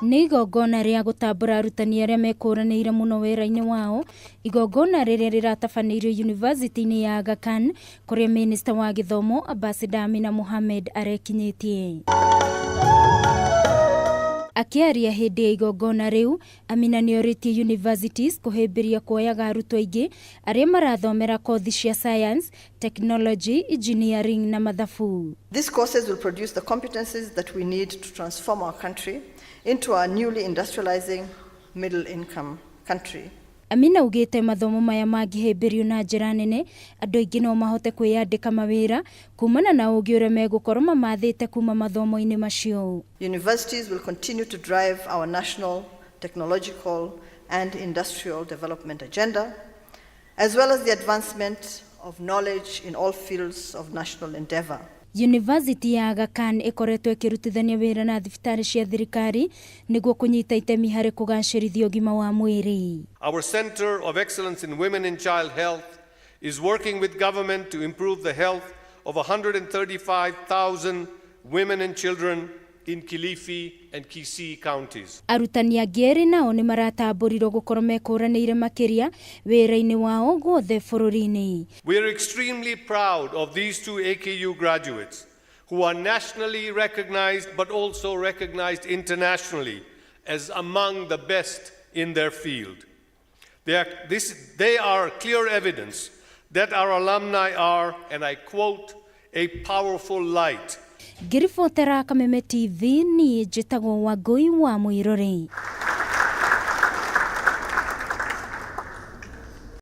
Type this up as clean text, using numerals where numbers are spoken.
Nĩ igongona rĩa gũtambũra arutani arĩa mekũranĩire mũno wĩra-inĩ wao, igongona rĩrĩa rĩratabanĩirio yunivasĩtĩ-inĩ ya Aga Khan kũrĩa minista wa gĩthomo Ambassador Amina Mohamed arekinyĩtie. Akĩaria hĩndĩ ya igongona rĩu, Amina nĩorĩtie universities kũhĩmbĩria kuoyaga arutwo aingĩ arĩa marathomera kothi cia science, technology, engineering na mathabu. These courses will produce the competencies that we need to transform our country into a newly industrializing middle income country. Amina augĩte mathomo maya mangĩhĩmbĩrio na njĩra nene, andũ aingĩ no mahote kwĩyandĩka mawĩra kumana na ũgĩ ũrĩa megũkorwo mamathĩte kuma mathomo-inĩ macio. Universities will continue to drive our national technological and industrial development agenda, as well as the advancement of knowledge in all fields of national endeavor. University ya Aga Khan ĩkoretwo ĩkĩrutithania wĩra na thibitarĩ cia thirikari nĩguo kũnyita itemi harĩ kũgacĩrithia ũgima wa mwĩrĩ. Our Center of Excellence in Women and Child Health is working with government to improve the health of 135,000 women and children in Kilifi and Kisii counties. Arutani angĩ erĩ nao nĩ maratambũrirwo gũkorwo mekũranĩire makĩria wĩra-inĩ wao guothe bũrũri-inĩ. We are extremely proud of these two AKU graduates who are nationally recognized but also recognized internationally as among the best in their field. They are clear evidence that our alumni are, and I quote, "a powerful light." Ngĩribotera Kameme TV, niĩ njĩtagwo Wangũi wa Mũirũrĩ.